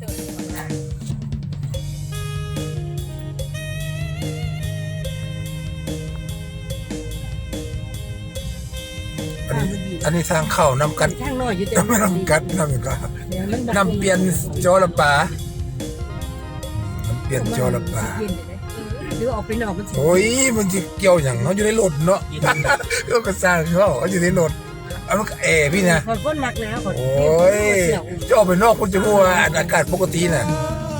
ອັນນີ້ ອັນນີ້ທາງເຂົ້ານ້ຳກັດ ທາງນ້ອຍຢູ່ ແຕ່ນ້ຳກັດ ນ້ຳຫຍັງກໍ ແລ້ວມັນ ນ້ຳປ່ຽນຈໍລະປາ ນ້ຳປ່ຽນຈໍລະປາ ເຢັນເດ້. ຫຼືອອກໄປນອກມັນຊິ ໂອ້ຍ ມັນຊິກ່ຽວຫຍັງ ເຮົາຢູ່ໃນລົດເນາະ ເອີ ກໍຊ່າງເຂົາ ເຮົາຢູ່ໃນລົດ ເອົາ ມັນກໍແອພີ້ນະ ຂ້ອຍຄົນມັກໜາວ ຂ້ອຍ ໂອ້ຍ ເຈົ້າອອກໄປນອກ ເພິ່ນຈະຮູ້ວ່າອາກາດປົກກະຕິນະ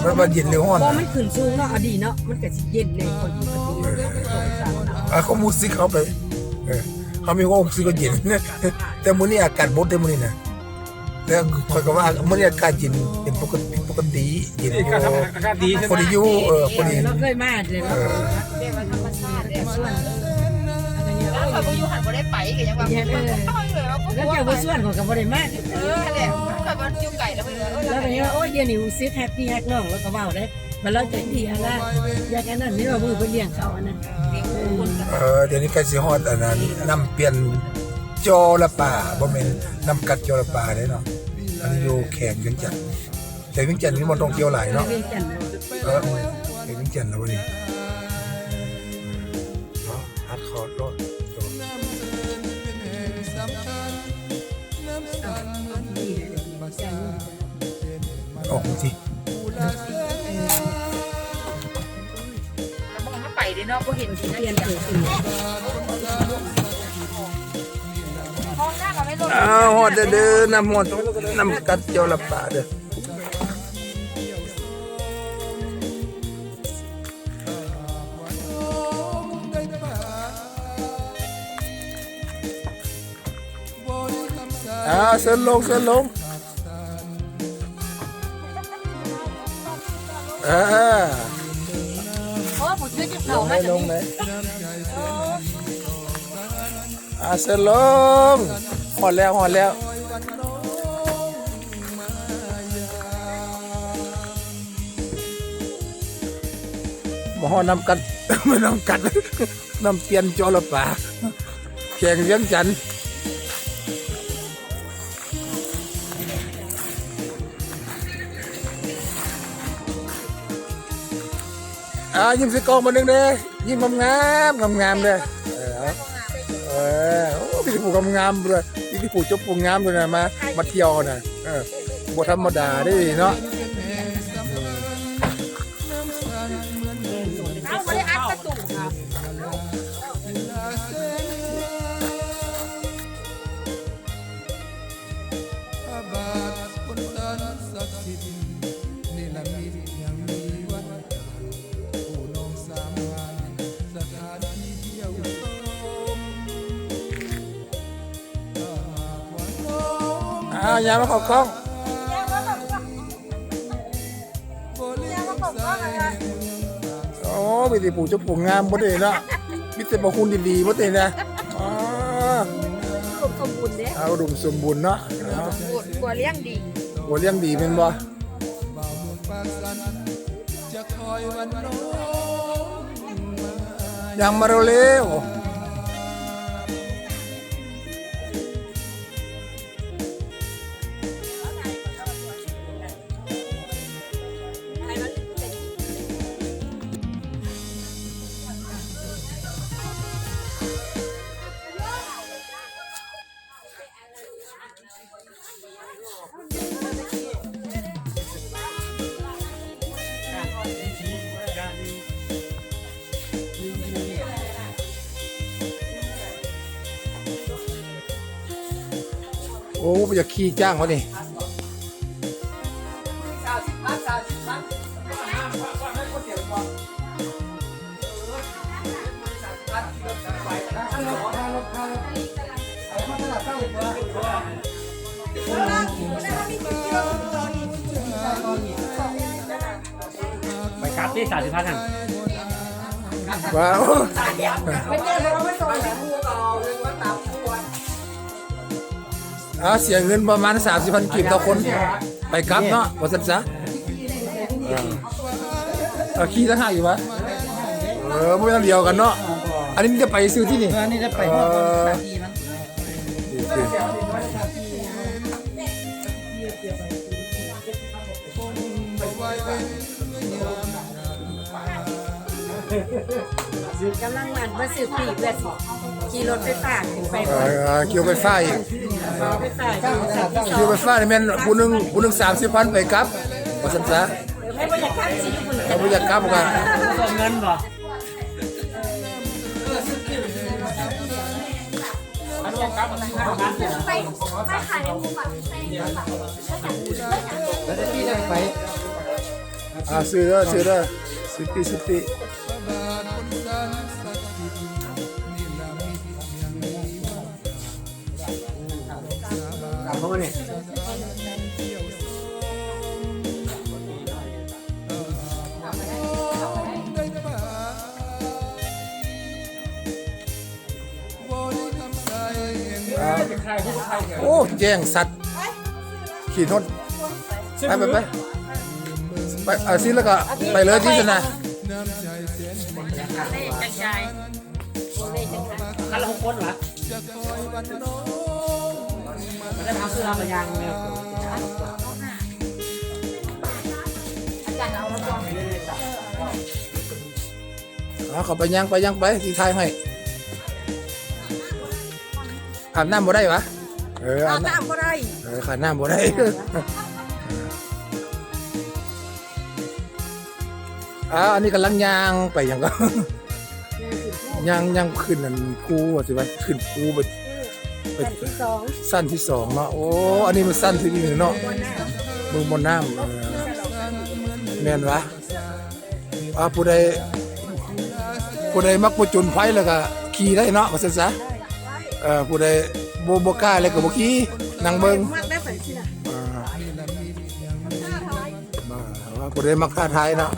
ມັນວ່າເຢັນຫຼືຮ້ອນ ບໍ່ ມັນຂຶ້ນສູງເນາະ ອະດີເນາະ ມັນກໍຊິເຢັນແດ່ ຂ້ອຍຢູ່ປະເທດ ເອີ ອາ ຄວາມຮູ້ສຶກເຮົາໄປ ເອີ ເຮົາມີຄວາມຮູ້ສຶກວ່າເຢັນ ແຕ່ມື້ນີ້ອາກາດບົດເດ້ ມື້ນີ້ນະ ແຕ່ຂ້ອຍກໍວ່າມື້ນີ້ອາກາດເຢັນ ເປັນປົກກະຕິ ປົກກະຕິ ເຢັນ ອາກາດ ອາກາດດີ ພໍດີຢູ່ ເອີ ພໍດີ ເອີ ເຮົາເຄີຍມາແລ້ວເນາະ ເອີ ແບບວ່າທຳມະຊາດແຫຼະ ສວນ ແລ້ວຂ້ອຍບໍ່ຢູ່ຫັ້ນ ບໍ່ໄດ້ໄປ ກໍຍັງວ່າ ເອີ ແລ້ວເຈົ້າບໍ່ຊວນ ຂ້ອຍກໍບໍ່ໄດ້ມາ ເອີ ນັ້ນແຫຼະ ຂ້ອຍວ່າຢູ່ໄກແລ້ວ ເອີ ແລ້ວກໍຍັງວ່າ ໂອ້ຍ ດຽວນີ້ຮູ້ສຶກຮັກພີ່ຮັກນ້ອງ ແລ້ວກໍເວົ້າໄດ້ ບັດລາວໃຈດີຫັ້ນລະ ຢາກອັນນັ້ນ ເຫັນວ່າມື້ເພິ່ນລ້ຽງເຂົ້າອັນນັ້ນ ເອີ ດຽວນີ້ໃກ້ຊິຮອດອັນນັ້ນ ນ້ຳປ່ຽນຈໍລະປາ ບໍ່ແມ່ນນ້ຳກັດຈໍລະປາເດ້ເນາະ ອັນນີ້ຢູ່ແຂວງວຽງຈັນ ແຂວງວຽງຈັນມີບ່ອນທ່ອງທ່ຽວຫຼາຍເນາະ ວຽງຈັນ ເອີ ແຂວງວຽງຈັນລະບັດນີ້ ເນາະ ຮັດຮອດໂລດ ອອກຈັ່ງຊີ້ ກະບໍ່ມາໄປເດ້ເນາະ ບໍ່ເຫັນທີ່ນັ້ນ ອ້າວ ຮອດແລ້ວເດີ ນ້ຳຮອດ ນ້ຳກັດຈໍລະປາເດີ. ອ່າ ເຊີນລົງ ເຊີນລົງ ເອີ ໂອ້ ຜູ້ຊ່ວຍກິນເຂົ້າມາ ລົງເລີຍ ລົງເລີຍ ອ່າ ເຊີນລົງ ຮອດແລ້ວ ຮອດແລ້ວ ມາຮອດນ້ຳກັດ ນ້ຳກັດ ນ້ຳປ່ຽນຈໍລະປາ ແຂວງວຽງຈັນ ອ່າ ຍິ້ມໃສ່ກ້ອງບາດໜຶ່ງເດ້ ຍິ້ມງາມໆ ງາມໆເດ້ ເອີ ເອີ ໂອ້ ມີແຕ່ຜູ້ງາມໆເລີຍ ມີແຕ່ຜູ້ຈົບຜູ້ງາມເລີຍນະ ມາ ມາທ່ຽວນະ ເອີ ບໍ່ທຳມະດາເດ້ເນາະ. ເອົາ ບໍ່ໄດ້ອັດປະຕູເນາະ ອ່າ ຍ່າງມາເຂົ້າກ້ອງ. ໂອ້ ມີແຕ່ຜູ້ຈົບຜູ້ງາມໝົດເດ້ເນາະ ມີແຕ່ບໍ່ຮຸ່ນດີໆໝົດເດ້ນະ ອໍ ອຸດົມສົມບູນເດ້ ອ່າ ອຸດົມສົມບູນເນາະ ອຸດົມສົມບູນ ຜົວລ້ຽງດີ ຜົວລ້ຽງດີແມ່ນບໍ່? ຍ່າງມາເລັວໆ. ໂອ້ ບໍ່ຢາກຂີ່ຈ້າງວະນີ້. ໄປກັບຕິ ສາມສິບພັນຫັ້ນ ວ້າວ. ອ່າ ເສຍເງິນປະມານສາມສິບພັນກີບຕໍ່ຄົນ ໄປກັບເນາະ ວ່າຊັ້ນຊະ. ອ່າ ເອົາ ຂີ່ຕ່າງຫາກອີກຫວາ? ເອີ ບໍ່ແມ່ນອັນດຽວກັນເນາະ ອັນນີ້ມີແຕ່ໄປຊື່ທີ່ນີ້ ເອີ ອັນນີ້ໄດ້ໄປຮອດ ເອີ ສາມສີ່ມັນ ໂອເຄ ໂອເຄ. ໂອ້ ກຳລັງມາຊື້ປີກ ເພື່ອຊິຂີ່ລົດໄຟຟ້າຂຶ້ນໄປ. ເອີ ຂີ່ລົດໄຟຟ້າອີກ ຂີ່ລົດໄຟຟ້າ ຂີ່ລົດໄຟຟ້ານີ້ແມ່ນຜູ້ໜຶ່ງ ຜູ້ໜຶ່ງສາມສິບພັນໄປກັບ ວ່າຊັ້ນຊະ. ໃຜບໍ່ຢາກກັບຊິຢູ່ພຸ້ນ ໃຜບໍ່ຢາກກັບກໍ ເງິນບໍ່? ອ່າ ຊື້ເດີ ຊື້ເດີ ຊື້ປີກ ຊື້ປີກ. ໂອ້ ແຈ້ງສັດ ຂີ່ລົດ ໄປ ໄປ ໄປ ໄປ ເອົາຊິ ແລ້ວກໍໄປເລີຍທີ່ຊັ້ນນະ. ຄັນລະຫົກຄົນຫວາ? ເອົາ ເຂົ້າໄປ ຍ່າງໄປ ຍ່າງໄປ ຊິຖ່າຍໃຫ້. ອາບນ້ຳບໍ່ໄດ້ຫວາ? ເອີ ອາບນ້ຳ ອາບນ້ຳບໍ່ໄດ້ ເອີ ຂາດນ້ຳບໍ່ໄດ້. ອ່າ ອັນນີ້ກຳລັງຍ່າງໄປຫຍັງກໍ ຍ່າງ ຍ່າງຂຶ້ນອັນພູວ່າຊິວ່າ ຂຶ້ນພູໄປ ໄປ ຊັ້ນທີສອງ ຊັ້ນທີສອງເນາະ. ໂອ້ ອັນນີ້ມັນຊັ້ນທີໜຶ່ງເນາະ ເບິ່ງບ່ອນນ້ຳ ເອີ ແມ່ນຫວາ? ອ່າ ຜູ້ໃດ ຜູ້ໃດມັກຜະຈົນໄພແລ້ວກໍຂີ່ໄດ້ເນາະ ວ່າຊັ້ນຊະ. ເອີ ຜູ້ໃດບໍ່ ບໍ່ກ້າແລ້ວກໍບໍ່ຂີ່ ນັ່ງເບິ່ງ. ອ່າ ຜູ້ໃດມັກທ້າທາຍເນາະ.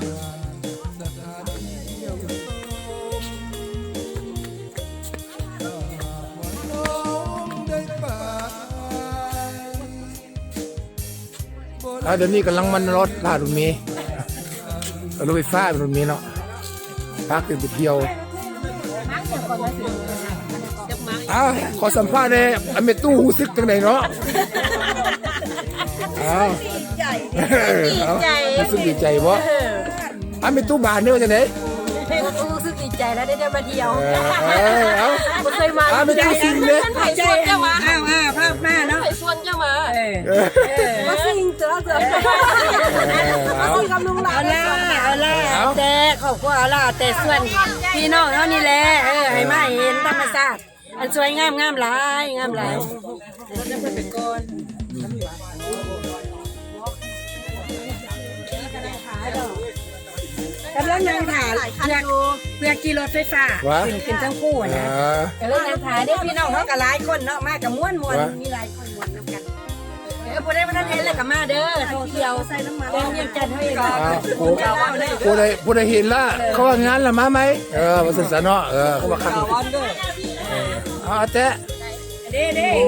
ອ່າ ດຽວນີ້ກຳລັງມາລໍຖ້າລົດເມ ລົດໄຟຟ້າ ລົດເມເນາະ ພາກັນໄປທ່ຽວ. ອ່າ ຂໍສຳພາດແດ່ ອາແມ່ຕູ້ຮູ້ສຶກຈັ່ງໃດເນາະ? ອ້າວ ດີໃຈ ເອີ ເອົາ ດີໃຈ ຮູ້ສຶກດີໃຈບໍ່? ເອີ ອາແມ່ຕູ້ບານເດ້ວ່າຈັ່ງໃດ? ຮູ້ສຶກດີໃຈແລ້ວໄດ້ ໄດ້ມາທ່ຽວ. ເອີ ເອີ ເອົາ ບໍ່ເຄີຍມາ ອາແມ່ຕູ້ຊິງເດ້ ໃຜຊວນເຈົ້າມາ? ອ້າວ ອ້າວ ພາມາເນາະ ໃຜຊວນເຈົ້າມາ? ເອີ ເອີ ມາຊິງເທື່ອ ເທື່ອ ມາຊິງກັບລຸງຫຼ້າ. ເອົາລະ ເອົາລະ ເອົາແຕ່ຄອບຄົວ ເອົາລະ ແຕ່ຊວນພີ່ນ້ອງເຮົານີ້ແຫຼະ ເອີ ໃຫ້ມາເຫັນທຳມະຊາດ ອັນສວຍງາມ ງາມຫຼາຍ ງາມຫຼາຍ. ກຳລັງນັ່ງຖ້າ ເພື່ອ ເພື່ອຂີ່ລົດໄຟຟ້າ ຫວາ ຂຶ້ນ ຂຶ້ນເທິງພູນະ. ເອີ ນັ່ງຖ້າເດ້ ພີ່ນ້ອງເຮົາກໍຫຼາຍຄົນເນາະ ມາກໍມ່ວນໆ ຫວາ ມີຫຼາຍຄົນມ່ວນນຳກັນ. ເອີ ຜູ້ໃດບໍ່ທັນເຫັນແລ້ວກໍມາເດີ ທ່ອງທ່ຽວແຂວງວຽງຈັນເຮົາເອງ. ອ່າ ຜູ້ ຜູ້ໃດ ຜູ້ໃດເຫັນລະ ເຂົາວ່າງານລະມາໃໝ່ ເອີ ວ່າຊັ້ນຊະເນາະ. ເອີ ເຂົາວ່າຄັກ ເອີ ເອົາແຕ່ ເດ້ ເດ້ ໂອ້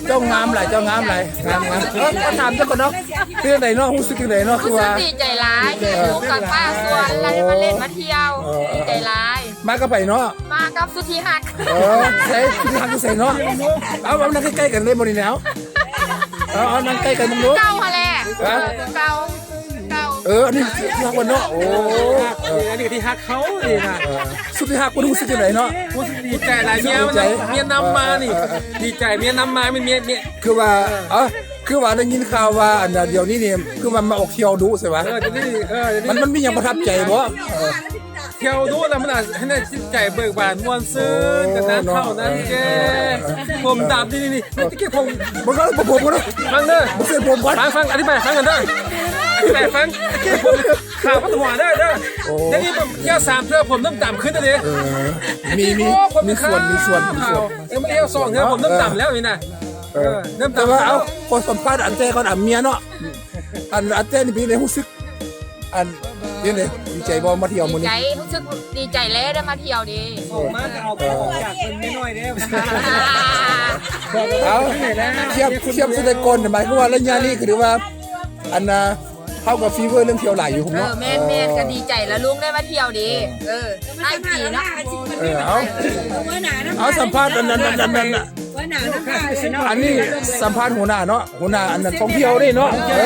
ເຈົ້າງາມຫຼາຍ ເຈົ້າງາມຫຼາຍ ງາມ ງາມ. ເອີ ຂໍຖາມເຈົ້າກ່ອນເນາະ ເປັນຈັ່ງໃດເນາະ ຮູ້ສຶກຈັ່ງໃດເນາະ? ຄືວ່າ ຮູ້ສຶກດີໃຈຫຼາຍ ເອີ ທີ່ລູກກັບປ້າຊວນ ແລ້ວໄດ້ມາຫຼິ້ນມາທ່ຽວ ເອີ ເອີ ດີໃຈຫຼາຍ. ມາກັບໃຜເນາະ? ມາກັບສຸດທີ່ຮັກ. ເອີ ໃສ ສຸດທີ່ຮັກຢູ່ໃສເນາະ? ເອົາ ເອົາ ນັ່ງໃກ້ໆກັນເລີຍບໍ່ນີ້ແນວ? ເອົາ ເອົາ ນັ່ງໃກ້ກັນເບິ່ງດູ. ເກົ່າຫັ້ນແຫຼະ. ຮະ? ເກົ່າ ເກົ່າ. ເອີ ອັນນີ້ທີ່ຮັກເພິ່ນເນາະ. ໂອ້ ເອີ ອັນນີ້ທີ່ຮັກເຂົານີ້ນະ. ເອີ ສຸດທີ່ຮັກເພິ່ນຮູ້ສຶກຈັ່ງໃດເນາະ? ຮູ້ສຶກດີໃຈຫຼາຍ. ເມຍ ເມຍນຳມານີ້ ເອີ ເອີ ເອີ ດີໃຈ ເມຍນຳມາ ແມ່ນເມຍ ເມຍ ຄືວ່າ ເອີ ເອີ ຄືວ່າໄດ້ຍິນຂ່າວວ່າ ອັນດຽວນີ້ນີ້ ຄືວ່າມາອອກທ່ຽວດຸໃຊ່ຫວະ? ເອີ ດຽວນີ້ ເອີ ດຽວນີ້ ມັນ ມັນມີຫຍັງປະທັບໃຈບໍ່? ເອີ ທ່ຽວດູແລ້ວມັນອາດໃຫ້ຈິດໃຈເບີກບານມ່ວນຊື່ນ ໂອ້ ກັນນານເຖົ້ານານແກ່ ເນາະ ເອີ ເອີ ເອີ ຜົມດຳ ນີ້ ນີ້ ນີ້ ເອີ ຕະກີ້ຜົມ ເບິ່ງກ່ອນ ເບິ່ງຜົມກ່ອນ ຟັງເດີ ເບິ່ງເສັ້ນຜົມກ່ອນ ຟັງ ຟັງ ອະທິບາຍຟັງກ່ອນເດີ ອະທິບາຍຟັງ ຕະກີ້ຜົມຂາວພັດຫົວເດີ ເດີ ໂອ້ ດຽວນີ້ແກ້ວສາມເທື່ອ ຜົມເລີ່ມດຳຂຶ້ນແລ້ວເດ ເອີ ມີ ມີ ໂອ້ ຜົມ ມີສ່ວນ ຂາວ ມີສ່ວນ ມີສ່ວນ ເອີ ມາແລ້ວສອງເທື່ອ ເນາະ ຜົມເລີ່ມດຳແລ້ວນີ້ນະ ເອີ ເອີ ເລີ່ມດຳ ແຕ່ວ່າ ແລ້ວ ເອົາ ຂໍສຳພາດອັນແຕ່ກ່ອນ ອາເມຍເນາະ ອັນ ອັນແຕ່ນີ້ເປັນໃດ ຮູ້ສຶກ ອັນ ເປັນໃດ ດີໃຈບໍ່ມາທ່ຽວມື້ນີ້? ດີໃຈ ຮູ້ສຶກດີໃຈແຫຼະ ໄດ້ມາທ່ຽວເດ້. ອອກມາກໍເອົາຂອງຈາກເພິ່ນແມ່ນ້ອຍເດ້. ເອົາ ທຽບ ທຽບແຕ່ກ່ອນ ໝາຍຄວາມວ່າໄລຍະນີ້ກໍຖືວ່າ ອັນນ່າ ເຮົາກໍຟີເວີເລື່ອງທ່ຽວຫຼາຍຢູ່ເນາະ. ເອີ ແມ່ນໆ ກໍດີໃຈແລ້ວ ລຸງໄດ້ມາທ່ຽວເດ້. ເອີ ເອີ ຫຼາຍປີເນາະ. ເອີ ເອົາ ເອົາ ສຳພາດອັນນັ້ນ ອັນນັ້ນ ອັນນັ້ນ ອັນນີ້ສຳພາດຫົວໜ້າເນາະ. ຫົວໜ້າອັນນັ້ນທ່ອງທ່ຽວເດ້ເນາະ. ເອີ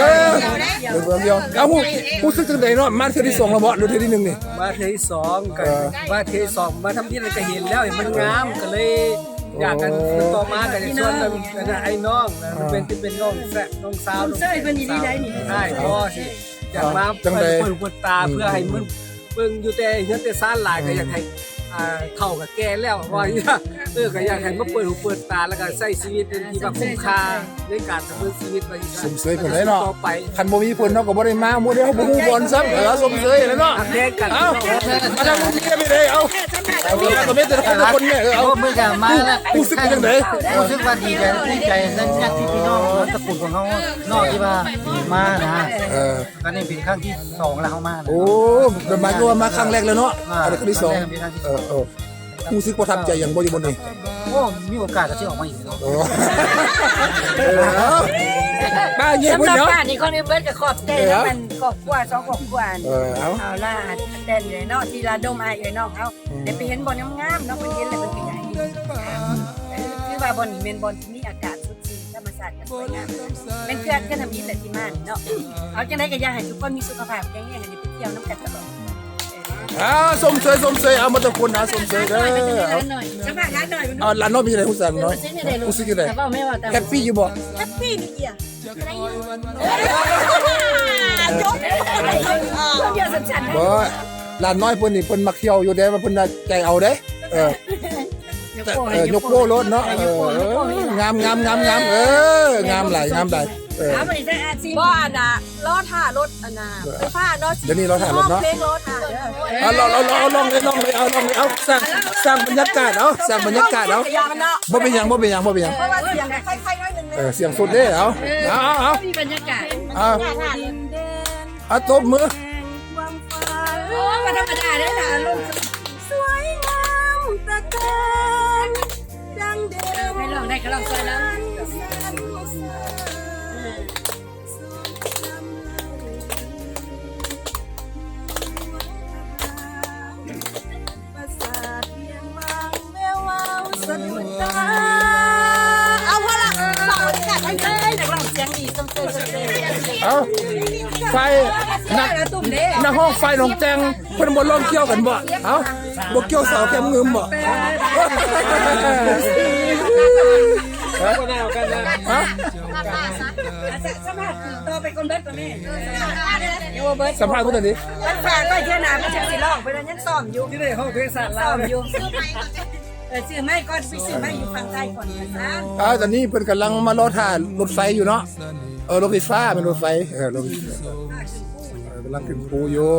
ເອີ ເມືອງດຽວ. ເອົາ ຮູ້ ຮູ້ສຶກຈັ່ງໃດເນາະ ມາເທື່ອທີສອງແລ້ວບໍ່ ຫຼືເທື່ອທີໜຶ່ງນີ້? ມາເທື່ອທີສອງ ເອີ ກໍມາເທື່ອທີສອງ ມາທຳອິດກໍເຫັນແລ້ວ ເຫັນມັນງາມ ກໍເລີຍຢາກ ໂອ້ ອັນ ຕໍ່ມາກໍຈະຊວນ ອັນ ອ້າຍນ້ອງ ເອີ ເປັນ ທີ່ເປັນນ້ອງແຊະ ນ້ອງສາວ ນ້ອງເຊີຍເພິ່ນດີໆໄດ໋ນີ້ ອ້າຍ ອໍ ຊິຢາກມາ ຈັ່ງໃດ ເປີດຫູເປີດຕາ ອືມ ເພື່ອໃຫ້ມັນ ເບິ່ງຢູ່ແຕ່ເຮືອນແຕ່ຊານຫຼາຍ ອືມ ກໍຢາກໃຫ້ ອ່າ ເຖົ້າກໍແກ່ແລ້ວ ວ່າ ເອີ ກໍຢາກໃຫ້ມາເປີດຫູເປີດຕາ ແລ້ວກໍໃຊ້ຊີວິດທີ່ວ່າຄຸ້ມຄ່າໃນການດຳເນີນຊີວິດໄປອີກ ຊົມເຊີຍເພິ່ນໄດ້ເນາະ ຕໍ່ໄປ. ຄັນບໍ່ມີເພິ່ນເຮົາກໍບໍ່ໄດ້ມາ ມື້ນີ້ເຮົາບໍ່ຮູ້ບ່ອນຊ້ຳ ເອີ ຊົມເຊີຍແລ້ວເນາະ. ເອົາ ມາທາງນີ້ໄດ້ ເອົາ ເອົາ ກໍມີແຕ່ຄົນລະຄົນແດ່ ເອີ ເອົາ ມື້ນີ້ກໍມາແລ້ວ ຮູ້ສຶກຈັ່ງໃດ? ຮູ້ສຶກວ່າດີໃຈ ພູມໃຈນຳຍາດຕິພີ່ນ້ອງ ແລະ ຕະກຸນຂອງເຮົາເນາະ ທີ່ວ່າມານະ ເອີ ອັນນີ້ເປັນຄັ້ງທີສອງແລ້ວເຮົາມານະ. ໂອ້ ໝາຍຄວາມວ່າມາຄັ້ງແລກແລ້ວເນາະ ອ່າ ອັນນີ້ຄັ້ງທີສອງ ເປັນຄັ້ງທີສອງ ເອີ ເອີ ຮູ້ສຶກປະທັບໃຈຫຍັງບໍ່ຢູ່ບ່ອນນີ້? ໂອ້ ມີໂອກາດກໍຊິອອກມາອີກເນາະ. ໂອ້ ເອີ ປ້າເຍ ສຳລັບປ້ານີ້ ຂອງນີ້ເບິດກໍຂອບໃຈນຳ ເອີ ມັນຄອບຄົວສອງຄອບຄົວ ເອີ ເອົາ ເອົາລະ ແຕ່ນີ້ເນາະ ທີ່ລະດົມອ້າຍເອື້ອຍນ້ອງເຮົາ ອືມ ໄດ້ໄປເຫັນບ່ອນງາມໆເນາະ ເພິ່ນເຫັນແລ້ວເພິ່ນກໍຢາກເຫັນ ຄືວ່າບ່ອນນີ້ແມ່ນບ່ອນທີ່ມີອາກາດສົດຊື່ນ ທຳມະຊາດກໍສວຍງາມ ແມ່ນເຂື່ອນ ເຂື່ອນທຳອິດແຫຼະທີ່ມານີ້ເນາະ. ເອົາ ຈັ່ງໃດກໍຢາກໃຫ້ທຸກຄົນມີສຸຂະພາບແຂງແຮງ ໃຫ້ໄດ້ໄປທ່ຽວນຳກັນຕະຫຼອດ. ອ່າ ຊົມເຊີຍ ຊົມເຊີຍ ເອົາໝົດທຸກຄົນນະ ຊົມເຊີຍເດີ. ເອົາ ຫຼານນ້ອຍເປັນຈັ່ງໃດ ຮູ້ສຶກຫຍັງ ຮູ້ສຶກຈັ່ງໃດ? ແຮບປີ້ຢູ່ບໍ່? ແຮບປີ້ນີ້ເດ ບໍ່ ຫຼານນ້ອຍເພິ່ນນີ້ເພິ່ນມັກທ່ຽວຢູ່ເດ້ ວ່າເພິ່ນໃຈເອົາເດ້. ເອີ ຍົກໂປ້ ເອີ ຍົກໂປ້ໂລດເນາະ ເອີ ຍົກໂປ້ ງາມໆໆໆ ເອີ ງາມຫຼາຍ ງາມຫຼາຍ ເອີ ບໍ່ ອັນນ່າ ລໍຖ້າລົດ ອັນນ່າ ໄຟຟ້າເນາະ ດຽວນີ້ລໍຖ້າລົດເນາະ ເພງລໍຖ້າເດີ. ເອົາ ລໍ ລໍ ລໍ ເອົາ ລອງເລີຍ ລອງເລີຍ ເອົາ ລອງເລີຍ ເອົາ ສ້າງ ສ້າງບັນຍາກາດ ເອົາ ສ້າງບັນຍາກາດ ເອົາ ບໍ່ເປັນຫຍັງ ບໍ່ເປັນຫຍັງ ບໍ່ເປັນຫຍັງ ເພາະວ່າສຽງໄປໆໜ້ອຍໜຶ່ງ ເອີ ສຽງສົດເດ້ ເອົາ ເອົາ ເອົາ ເອົາ ມີບັນຍາກາດ ເອົາ ເອົາ ຕົບມື. ໂອ້ ບໍ່ທຳມະດາເດ້ລະ ອາລົມສວຍງາມຕະການ ດັ່ງເດີມ ເອີ ໃຜຮ້ອງໄດ້ກໍຮ້ອງຊ່ອຍລາວ. ເອົາ ພໍລະ ເອົາ ນັກຮ້ອງສຽງດີ ຊົມເຊີຍ ຊົມເຊີຍ ເອົາ ຝ່າຍ ນັກ ນັກຮ້ອງຝ່າຍນ້ອງແຕ່ງ ເພິ່ນບໍ່ລອງກ່ຽວກັນບໍ່? ເອົ້າ ບໍ່ກ່ຽວສາວແກ້ມງຶມບໍ່? ຮະ? ສຳພາດຕໍ່ໄປກ່ອນເບິດກ່ອນແມ່ ຍັງບໍ່ເບິດ ສຳພາດຜູ້ໃດນີ້? ມັນຝາກໄວ້ເທື່ອໜ້າ ມັນຈັ່ງຊິຮ້ອງ ເພິ່ນຍັງຊ້ອມຢູ່ ທີ່ໄດ້ຮ້ອງເພງຊາດລາວ ຊ້ອມຢູ່. ເອີ ຊື້ໄມ້ກ່ອນ ໄປຊື້ໄມ້ຢູ່ຝັ່ງໄທກ່ອນວ່າຊັ້ນ. ອ່າ ຕອນນີ້ເພິ່ນກຳລັງມາລໍຖ້າລົດໄຟຢູ່ເນາະ. ເອີ ລົດໄຟຟ້າ ແມ່ນລົດໄຟ ເອີ ລົດໄຟຟ້າ ເອີ ກຳລັງຂຶ້ນພູຢູ່.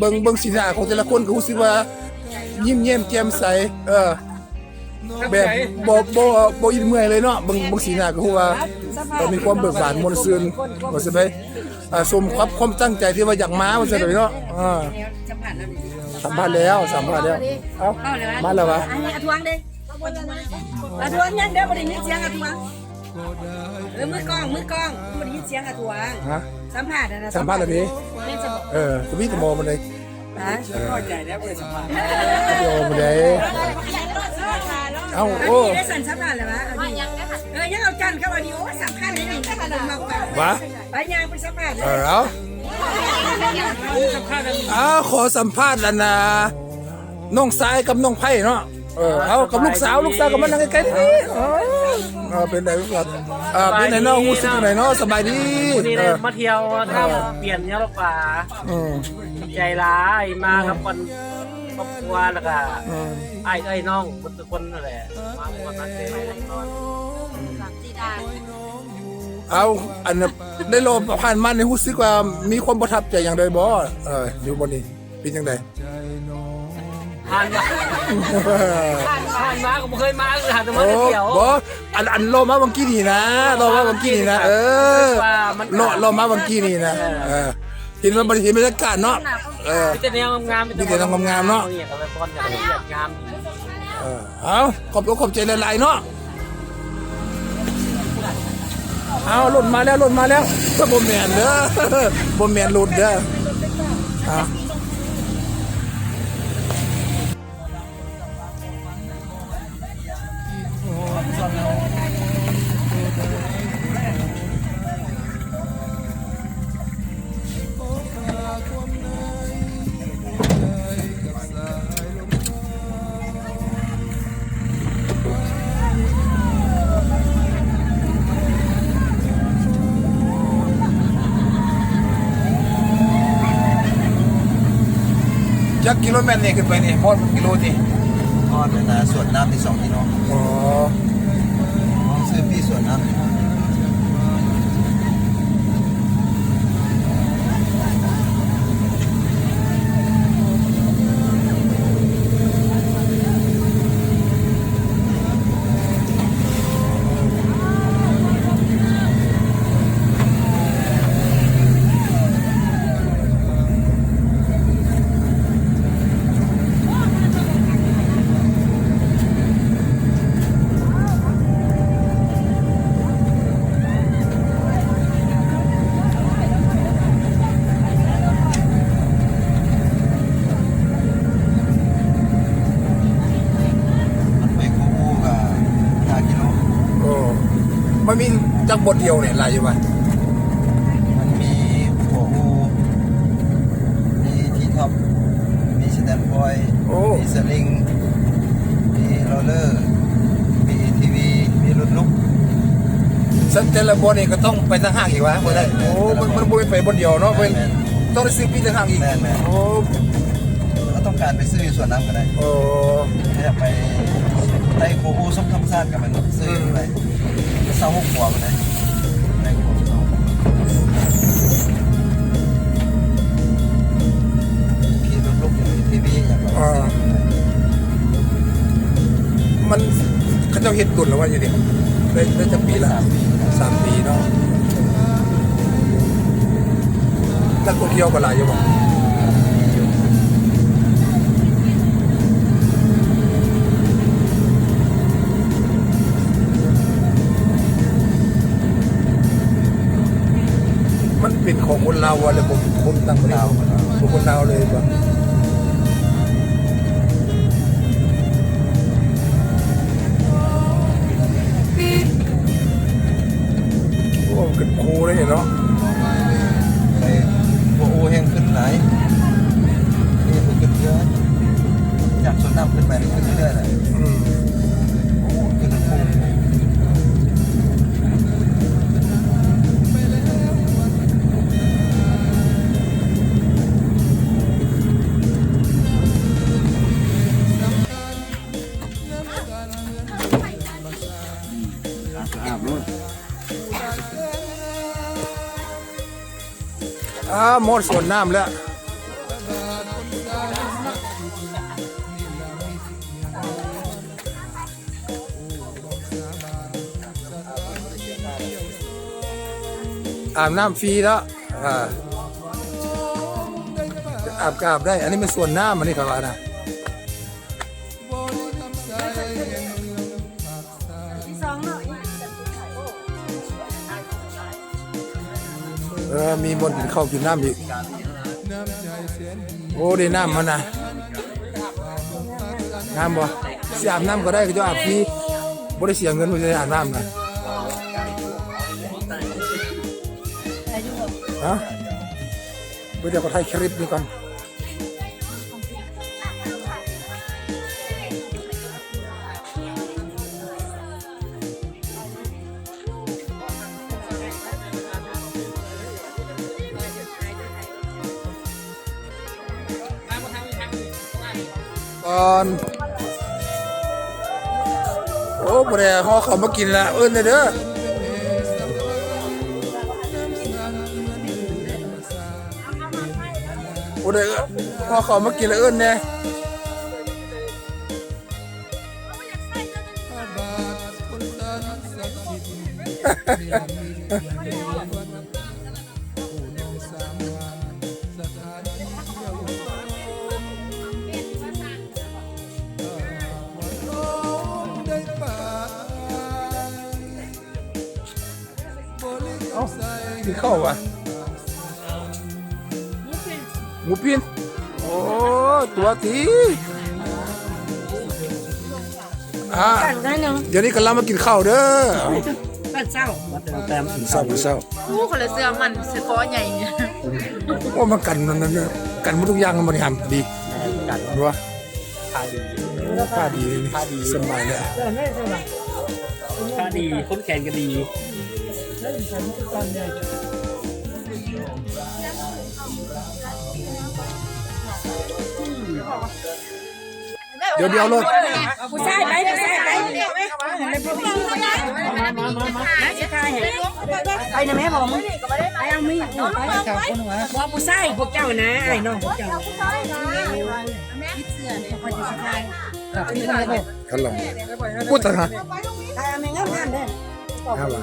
ເບິ່ງ ເບິ່ງສີໜ້າຂອງແຕ່ລະຄົນກໍຮູ້ສຶກວ່າຍິ້ມແຍ້ມແຈ່ມໃສ ເອີ ແບບບໍ່ ບໍ່ ບໍ່ອິດເມື່ອຍເລີຍເນາະ. ເບິ່ງ ເບິ່ງສີໜ້າກໍຮູ້ວ່າ ເອີ ມີຄວາມເບີກບານມ່ວນຊື່ນ ວ່າຊັ້ນໄດ໋. ອ່າ ສົມກັບຄວາມຕັ້ງໃຈທີ່ວ່າຢາກມາ ວ່າຊັ້ນໄດ໋ເນາະ. ອ່າ ສຳພາດແລ້ວ ສຳພາດແລ້ວ ສຳພາດແລ້ວ. ເອົ້າ ມາແລ້ວຫວາ? ອາທວງເດ້ ອາທວງຍັງເດີ ບໍ່ໄດ້ຍິນສຽງອາທວງ. ເອີ ມືກ້ອງ ມືກ້ອງ ບໍ່ໄດ້ຍິນສຽງອາທວງ. ຮະ? ສຳພາດຫັ້ນນະ ສຳພາດແລ້ວເດ້. ເອີ ກໍມີແຕ່ໝໍບໍ່ໄດ້ ຮະ? ເອີ ພໍໃຈແລ້ວ ບໍ່ໄດ້ສຳພາດ ບໍ່ໄດ້. ເອົ້າ ໂອ້ ໄດ້ສັນສຳພາດແລ້ວຫວາ? ເອົາດິ ເອີ ຍັງເອົາຈັນເຂົ້າ ເອົາດິ ໂອ້ ສຳຄັນເລີຍນີ້ ຫວາ? ໄປຍ່າງໄປສຳພາດເລີຍ. ເອີ ເອົາ ເອົາ ຂໍສຳພາດອັນນ່າ ນ້ອງຊາຍກັບນ້ອງໄພເນາະ. ເອີ ເອົາ ກັບລູກສາວ ລູກສາວກໍມານັ່ງໃກ້ໆນີ້. ເອີ ເປັນໃດລູກສາວ? ເອີ ເປັນໃດເນາະ? ຮູ້ສຶກຈັ່ງໃດເນາະ? ສະບາຍດີ. ມື້ນີ້ໄດ້ມາທ່ຽວທຳປ່ຽນຍາມລະປາ. ອືມ ດີໃຈຫຼາຍ ມາກັບຄອບຄົວ ແລ້ວກະ ອືມ ອ້າຍເອື້ອຍນ້ອງເບິດທຸກຄົນນັ້ນແຫຼະ ມາຮ່ວມງານແຕ່ງ. ເອົາ ອັນ ໄດ້ລໍຜ່ານມານີ້ ຮູ້ສຶກວ່າມີຄວາມປະທັບໃຈຫຍັງໃດບໍ່? ເອີ ຢູ່ບ່ອນນີ້ ເປັນຈັ່ງໃດ? ຜ່ານມາ ຜ່ານມາກໍບໍ່ເຄີຍມາ ຄືຫາແຕ່ມາທ່ຽວ. ບໍ່ ອັນ ອັນລໍມາຫວ່າງກີ້ນີ້ນະ ລໍມາຫວ່າງກີ້ນີ້ນະ. ເອີ ລໍ ລໍມາຫວ່າງກີ້ນີ້ນະ. ເອີ ເອີ ເຫັນວ່າ ເຫັນບັນຍາກາດເນາະ. ເອີ ມີແຕ່ແນວງາມໆ ມີແຕ່ແນວງາມໆເນາະ. ເອີ ເອົາ ຂອບອົກຂອບໃຈຫຼາຍໆເນາະ. ເອົາ ລົດມາແລ້ວ ລົດມາແລ້ວ. ບໍ່ແມ່ນເດີ ບໍ່ແມ່ນລົດເດີ. ອ່າ. ຈັກກິໂລແມັດນີ້ຂຶ້ນໄປນີ້? ຮອດກິໂລຕິ? ຮອດແລ້ວນະ ສວນນ້ຳນີ້ສອງກິໂລ. ອໍ ຊື້ປີ້ສວນນ້ຳ. ມັນໄປໂຄໂອກະຫ້າກິໂລ. ໂອ້ ມັນມີຈັກບ່ອນດຽວນີ້ ຫຼາຍຢູ່ຫວາ? ມັນມີຫົວອູ ມີທີທັອບ ມີສະແຕນພອຍ ໂອ້ ມີສະລິງ ມີໂຣເລີ ມີເອທີວີ ມີລົດລຸກ. ຊັ້ນແຕ່ລະບ່ອນນີ້ກໍຕ້ອງໄປຕ່າງຫາກອີກຫວາ? ບໍ່ໄດ້. ໂອ້ ມັນ ມັນບໍ່ແມ່ນໄປບ່ອນດຽວເນາະ. ແມ່ນ ແມ່ນ ຕ້ອງໄດ້ຊື້ປີ້ຕ່າງຫາກອີກ. ແມ່ນ ແມ່ນ ໂອ້ ຖ້າຕ້ອງການໄປຊື້ຢູ່ສວນນ້ຳກໍໄດ້. ໂອ້ ຖ້າຢາກໄປໄຕ່ໂຄໂອ ຊົມທຳມະຊາດກໍແມ່ນເນາະ ຊື້ໄປ ຊາວຫົກຫົວພຸ້ນນະ ໄດ້ຫົວຊາວຫົກຫົວ ຂີ່ລົດລຸກ ເອທີວີ ຫຍັງກໍຊື້ໄດ້. ມັນ ເຂົາເຈົ້າເຮັດດົນແລ້ວວ່າຢູ່ນີ້ ໄດ້ ໄດ້ຈັກປີລະ? ສາມປີ ສາມປີເນາະ. ນັກທ່ອງທ່ຽວກໍຫຼາຍຢູ່ບໍ່? ມັນເປັນຂອງຄົນລາວບໍ່ ຫຼືຄົນຕ່າງປະເທດ? ລາວ ຂອງຄົນລາວເລີຍບໍ່? ໂອ້ ມັນຂຶ້ນພູເດ້ເນາະ. ໄປ ໂອ້ ແຮ່ງຂຶ້ນຫຼາຍ ນີ້ມັນຂຶ້ນເຮືອ ຈາກສວນນ້ຳຂຶ້ນໄປ ມັນຂຶ້ນເຮືອແຫຼະ. ອືມ ໂອ້ ຂຶ້ນພູ. ອ້າ ໝົດສວນນ້ຳແລ້ວ. ອາບນ້ຳຟຣີເນາະ. ອາ ອາບກໍອາບໄດ້. ອັນນີ້ແມ່ນສວນນ້ຳ ອັນນີ້ເຂົາວ່ານະ. ເອີ ມີບ່ອນກິນເຂົ້າກິນນ້ຳອີກ. ໂອ້ ໄດ້ນ້ຳມານະ. ງາມບໍ່? ຊິອາບນ້ຳກໍໄດ້ ເຂົາເຈົ້າອາບຟຣີ ບໍ່ໄດ້ເສຍເງິນ ບໍ່ໄດ້ອາບນ້ຳນະ. ຮະ? ເບິ່ງ ດຽວຂໍຖ່າຍຄລິບນີ້ກ່ອນ. ກ່ອນ ໂອ້ ຜູ້ໃດຫໍ່ເຂົ້າມາກິນລະ ເອີ້ນແດ່ເດີ. ຜູ້ໃດຫໍ່ເຂົ້າມາກິນລະ ເອີ້ນແດ່. ເອົ້າ ກິນເຂົ້າຫວາ? ໝູປີ້ນ. ໂອ້ ຕົວຕີ. ອ່າ ດຽວນີ້ກຳລັງມາກິນເຂົ້າເດີ. ຕອນເຊົ້າ ຕອນເຊົ້າ ຕອນເຊົ້າ. ໂອ້ ຄົນລະເຊື່ອມັນ ສະເຄາະໃຫຍ່. ໂອ້ ມັນກັນ ມັນ ມັນກັນໝົດທຸກຢ່າງ ມັນບໍລິຫານດີ. ກັນ ວ່າ ທ່າດີ ທ່າດີ ທ່າດີ ສະບາຍເລີຍ. ທ່າດີ ຂົນແຂນກໍດີ. ອືມ ດຽວໆໂລດ ຜູ້ຊາຍໄປ ຜູ້ຊາຍໄປ ມາຊິຖ່າຍໃຫ້ ໄປນຳແມ່ບໍ່ ໄປເອົາມີ ໄປ ບໍ່ ຜູ້ຊາຍ ພວກເຈົ້ານະ ອ້າຍນ້ອງພວກເຈົ້າ ຄັນລອງ ປຸດຊະ ຖ່າຍໃຫ້ງາມໆເດີ ງາມຫວາ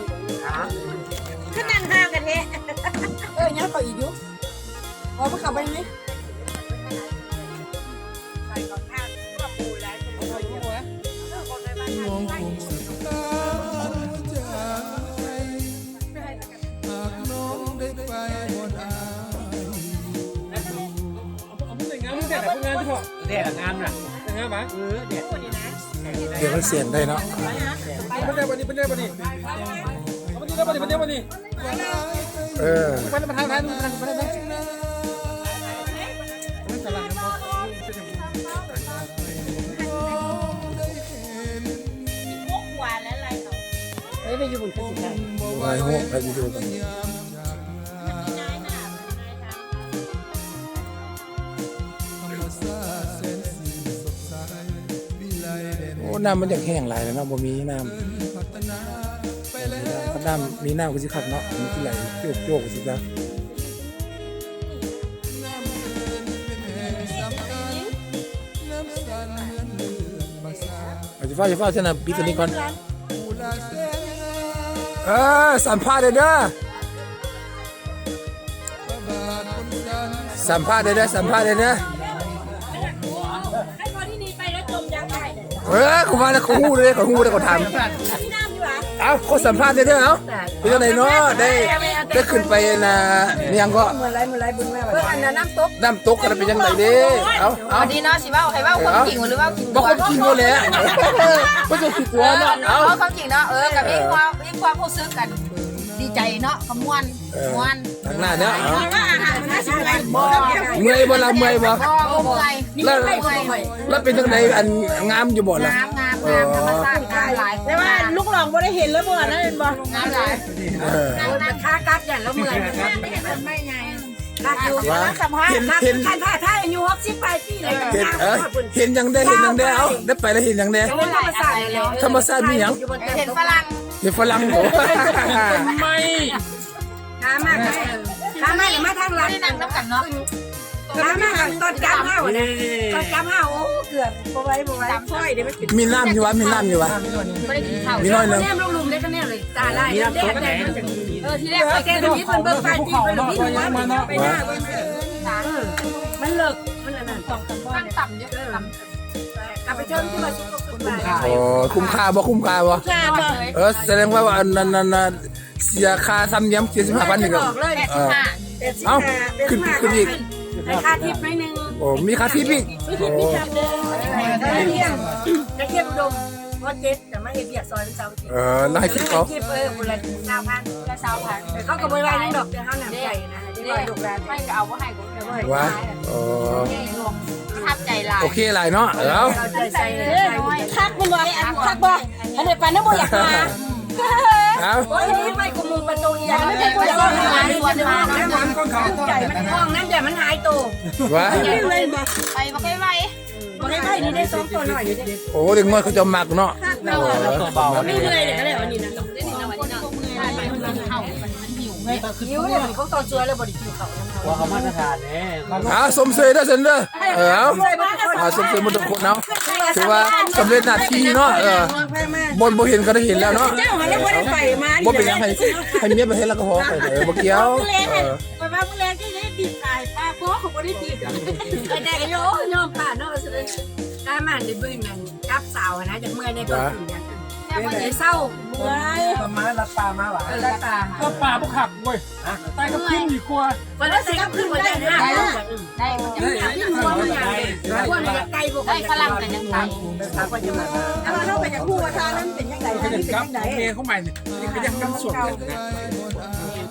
ຄືນັ່ງຫ່າງກັນແທ້ ເອີ ຍັງເຂົ້າອີກຢູ່ ບໍ່ ມັນເຂົ້າໄປນີ້ ແດດງາມນະ ງາມຫວາ ເອີ ແດດ ດຽວມັນສຽງໄດ້ເນາະ ເອີ ໄປຢູ່ບຸນຄືຊິໄດ້ ໄປໂຮ ໄປຢູ່ບຸນ ໂອ້ ນ້ຳມັນຢາກແຫ້ງຫຼາຍແລ້ວເນາະ ບໍ່ມີນ້ຳ ຄັນນ້ຳ ມີນ້ຳກໍຊິຄັກເນາະ ມັນຊິໄຫຼໂຈກໆຊິຊະ ອາ ຢ່າຟ້າວ ຢ່າຟ້າວ ຊັ້ນນະ ປິດຕົວນີ້ກ່ອນ ເອີ ສຳພາດແດ່ເດີ ສຳພາດແດ່ເດີ ສຳພາດແດ່ເດີ ເອີ ກູມາແລ້ວ ກູຮູ້ເດ້ ກູຮູ້ເດ້ ກູຖາມ ເອົ້າ ຂໍສຳພາດແດ່ເດີ ເອົ້າ ເປັນຈັ່ງໃດເນາະ ໄດ້ ໄດ້ຂຶ້ນໄປ ອັນນ່າ ອີຫຍັງເກາະ ເມືອງໃດ ເມືອງໃດ ເບິ່ງແລ້ວ ເອີ ອັນນ່າ ນ້ຳຕົກ ນ້ຳຕົກ ກໍເປັນຈັ່ງໃດເດ້ ເອົ້າ ເອົ້າ ອັນນີ້ເນາະ ຊິເວົ້າ ໃຫ້ເວົ້າຄວາມຈິງ ຫຼືເວົ້າຂີ້ຕົວະ ເວົ້າຄວາມຈິງໂລດແຫຼະ ບໍ່ຕ້ອງຂີ້ຕົວະເນາະ ເອົ້າ ເວົ້າຄວາມຈິງເນາະ ເອີ ກໍມີຄວາມ ມີຄວາມຮູ້ສຶກກັນ ດີໃຈເນາະ ກໍມ່ວນ ເອີ ມ່ວນ ທາງໜ້າເນາະ ເອົ້າ ເມື່ອຍບໍ່ລະ ເມື່ອຍບໍ່ ບໍ່ ບໍ່ເມື່ອຍ ລະ ລະເປັນຈັ່ງໃດ ອັນ ງາມຢູ່ບໍ່ລະ ງາມ ງາມ ງາມ ທຳມະຊາດງາມຫຼາຍ ແຕ່ວ່າລູກຫຼອງບໍ່ໄດ້ເຫັນແລ້ວບໍ່ ອັນນັ້ນແມ່ນບໍ່ ງາມຫຼາຍ ເອີ ຂາກັບຢ້ານລາວເມື່ອຍ ມັນໄມ້ໃຫຍ່ ຄັກຢູ່ ວ່າ ສຳພາດ ເຫັນ ຄັກ ເຫັນ ຄັນຖ້າ ຖ້າອາຍຸຫົກສິບປາຍປີແລ້ວ ເຫັນ ເອີ ເຫັນຫຍັງແດ່ ເຫັນຫຍັງແດ່ ເອົ້າ ໄດ້ໄປແລ້ວເຫັນຫຍັງແດ່ ທຳມະຊາດແລ້ວ ທຳມະຊາດມີຫຍັງ ເຫັນຝຣັ່ງ ເຫັນຝຣັ່ງບໍ່ ເຫັນໄມ້ ຂາມາ ເອີ ຂາມາ ມາທາງຫຼັງ ໄດ້ນັ່ງນຳກັນເນາະ ຂາມາ ຕອນຈັບເຮົານະ ຕອນຈັບເຮົາ ໂອ້ ເກືອບ ບໍ່ໄຫວ ບໍ່ໄຫວ ຄ່ອຍເດ້ ມັນເປັນ ມີນ້ຳຢູ່ຫວາ ມີນ້ຳຢູ່ຫວາ ບໍ່ໄດ້ກິນເຂົ້າ ມີໜ້ອຍໜຶ່ງ ແນມລົງລຸ່ມເດ້ ກະແນມເລີຍ ຕາລາຍ ເອີ ທີແລກຂ້ອຍແຕ່ທຳອິດເພິ່ນເບິ່ງໄປທີ່ເພິ່ນພິດຫົວ ໄປໜ້າເບິ່ງ ເອີ ມັນເລິກ ມັນອັນນັ້ນ ສອງສາມບ່ອນ ຂັ້ນຕ່ຳຢູ່ ເອີ ຕຳ ກັບໄປເທີງທີ່ວ່າ ໂອ້ ຄຸ້ມຄ່າບໍ່ ຄຸ້ມຄ່າບໍ່ ເອີ ສະແດງວ່າ ອັນນັ້ນ ອັນນັ້ນ ເສຍຄ່າທຳນຽມເຈັດສິບຫ້າພັນນີ້ກໍ ແປດສິບຫ້າ ເອີ ເອົ້າ ຂຶ້ນ ຂຶ້ນອີກ ໃຫ້ຄ່າທິບໜ້ອຍໜຶ່ງ ໂອ້ ມີຄ່າທິບອີກ ໂອ້ ກະທຽມ ກະທຽມດົງ ພໍເຈັດ ກະມາເຮັດວຽກຊອຍເຂົາ ເອີ ແລ້ວໃຫ້ທິບເຂົາ ເອີ ຜູ້ລະຊາວພັນ ຜູ້ລະຊາວພັນ ເອີ ເຂົາກໍບໍ່ໄດ້ວ່າຫຍັງດອກ ແຕ່ເຮົານ້ຳໃຈນະ ເດ້ ເດ້ ໄປກໍເອົາ ບໍ່ໃຫ້ກໍບໍ່ໃຫ້ ວ່າ ໂອ້ ປະທັບໃຈຫຼາຍ ໂອເຄຫຼາຍເນາະ ເອີ ເອົາໃຈໃສ່ ຄັກແມ່ນບໍ່ ຄັກບໍ່ ອັນນີ້ປານນັ້ນບໍ່ຢາກມາ ເອົ້າ ໂອ້ຍ ນີ້ໄປກູໝູ່ປະຕູອີຫຍັງ ມັນເປັນຜູ້ໃດ ໃຈມັນຫ້ອງນັ້ນ ຢ່າມັນຫາຍໂຕ ວ່າ ໄປບໍ່ໄດ້ໄວ ບໍ່ໄດ້ໄວ ນີ້ໄດ້ສອງໂຕນ້ອຍຢູ່ເດ້ ໂອ້ ເດັກນ້ອຍເຂົາເຈົ້າມັກເນາະ ຄັກເນາະ ເອີ ມີເມື່ອຍເດ້ ກໍແລ້ວອັນນີ້ນະ ຫິວເດ້ ເຂົາເຂົ້າຊ່ວຍແລ້ວບໍ່ໄດ້ກິນເຂົ້ານຳເຂົາ ວ່າເຂົາມາດຕະຖານເດ້ ເອົາ ຊົມເຊີຍເດີຊັ້ນເດີ ເອີ ເອົາ ອ່າ ຊົມເຊີຍໝົດທຸກຄົນເນາະ ຖືວ່າສຳເລັດໜ້າທີ່ເນາະ ເອີ ບໍ່ ບໍ່ເຫັນກໍໄດ້ເຫັນແລ້ວເນາະ ເຈົ້າຫາແລ້ວບໍ່ໄດ້ໄປມາ ບໍ່ເປັນຫຍັງ ໃຫ້ ໃຫ້ເມຍໄປເຮັດແລ້ວກໍພໍໄປ ເອີ ບໍ່ກ່ຽວ ເອີ ຂ້ອຍວ່າມື້ແລງຈະໄດ້ບີບຂາຍປາ ບໍ່ ຂ້ອຍບໍ່ໄດ້ບີບດອກ ໄປແຕ່ກໍໂຍ ຍອມປາເນາະ ຕາມາໄດ້ເບິ່ງນັ້ນ ກັບສາວຫັ້ນນະ ຢາກເມື່ອຍແດ່ ກໍຄືຫຍັງ ແຕ່ວ່າໄດ້ເຊົາ ເມື່ອຍ ປາມາລັດປ່າມາຫວາ ເອີ ລັດປ່າ ລັດປ່າບໍ່ຄັກເວີຍ ຕາຍກັບຄືນດີກວ່າ ວ່າໄດ້ຊິກັບຄືນບໍ່ໄດ້ນະ ໄດ້ ໄດ້ ໄດ້ຝຣັ່ງກໍຍັງໄປ ແຕ່ວ່າເຮົາກໍຢາກຮູ້ວ່າທ່ານັ້ນເປັນຈັ່ງໃດ ທ່ານີ້ເປັນຈັ່ງໃດ ແມ່ເຂົາໃໝ່ນີ້ ກໍຍັງກັນສ່ວນ